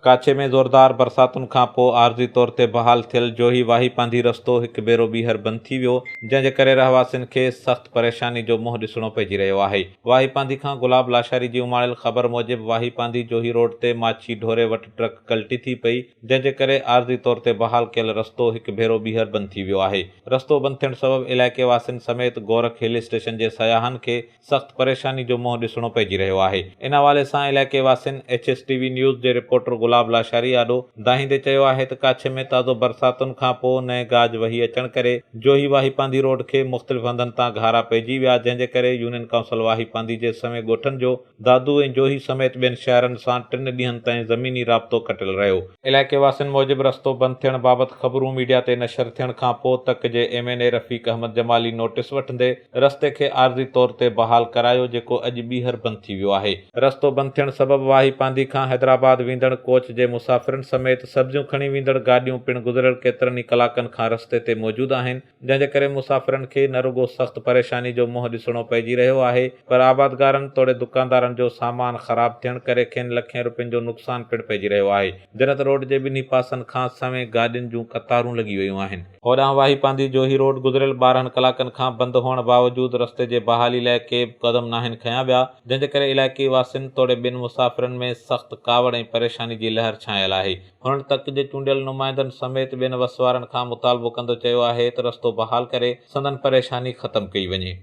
ڪاڇي ۾ زوردار برساتن کان پوء عارضي طور تي بحال ٿيل جوهي واهي پانڌي رستو هڪ ڀيرو ٻيهر بند ٿي ويو، جنهن جي ڪري رهواسين کي سخت پريشاني جو منهن ڏسڻو پئجي رهيو آهي. واهي پانڌي کان گلاب لاشاري جي اماڻيل خبر موجب واهي پانڌي جوهي روڊ تي ماڇي ڍوري وٽ ٽرڪ ڪلٽي ٿي پئي، جنهن جي ڪري عارضي طور تي بحال ڪيل رستو هڪ ڀيرو ٻيهر بند ٿي ويو آهي. رستو بند ٿيڻ سبب علائقي واسين سميت گورک هل اسٽيشن جي سياحن کي سخت پريشاني جو منهن ڏسڻو پئجي رهيو آهي. ان حوالي سان علائقي واسين H S T V news جي رپورٽر گلاب لاشاري آڏو دانهيندي چيو آهي ته ڪاڇي ۾ تازو برساتن کان پوء نئين گاج وهي اچڻ ڪري جوهي واهي پانڌي روڊ کي مختلف هنڌن تان گهارا پئجي ويا جنهن جي ڪري يونين ڪائونسل واهي پانڌي جي سوين ڳوٺن جو دادو ۽ جوهي سميت ٻين شهرن سان ٽن ڏينهن تائين زميني رابطو ڪٽيل رهيو. علائقي واسين موجب رستو بند ٿيڻ بابت خبرون ميڊيا تي نشر ٿيڻ کان پوء تڪ جي M N A Rafiq Ahmed Jamali notice وٺندي رستي کي عارضي طور تي بحال ڪرايو جيڪو اڄ ٻيهر بند ٿي ويو آهي. رستو بند ٿيڻ سبب واهي پانڌي کان حيدرآباد ويندڙ ڪوچ جي مسافرن سميت سبزيون کڻي ويندڙ گاڏيون پڻ گذريل ڪيترن ئي ڪلاڪن کان رستي تي موجود آهن جنهن جي ڪري مسافرن کي نه رڳو سخت پريشاني جو منهن ڏسڻو پئجي رهيو آهي پر آبادگارن توڙي دڪاندارن جو سامان خراب ٿيڻ ڪري کين لکين روپين جو نقصان پڻ پئجي رهيو آهي جڏهن ته روڊ جي ٻنهي پاسن کان سوين گاڏين جون قطارون لڳي ويون آهن. هوڏانهن واهي پانڌي جوهي روڊ گذريل 12 ڪلاڪن کان بند هئڻ باوجود رستي جي بحالي لاء ڪي به قدم ناهن کنيا ويا، جنهن جي ڪري علائقي واسين توڙي ٻين مسافرن ۾ سخت ڪاوڙ ۽ پريشاني جي لهر ڇانيل آهي. هنن تڪ جي چونڊيل نمائندن سميت ٻين وس وارن کان مطالبو ڪندو چيو آهي ته رستو بحال ڪري سندن پريشاني ختم ڪئي وڃي.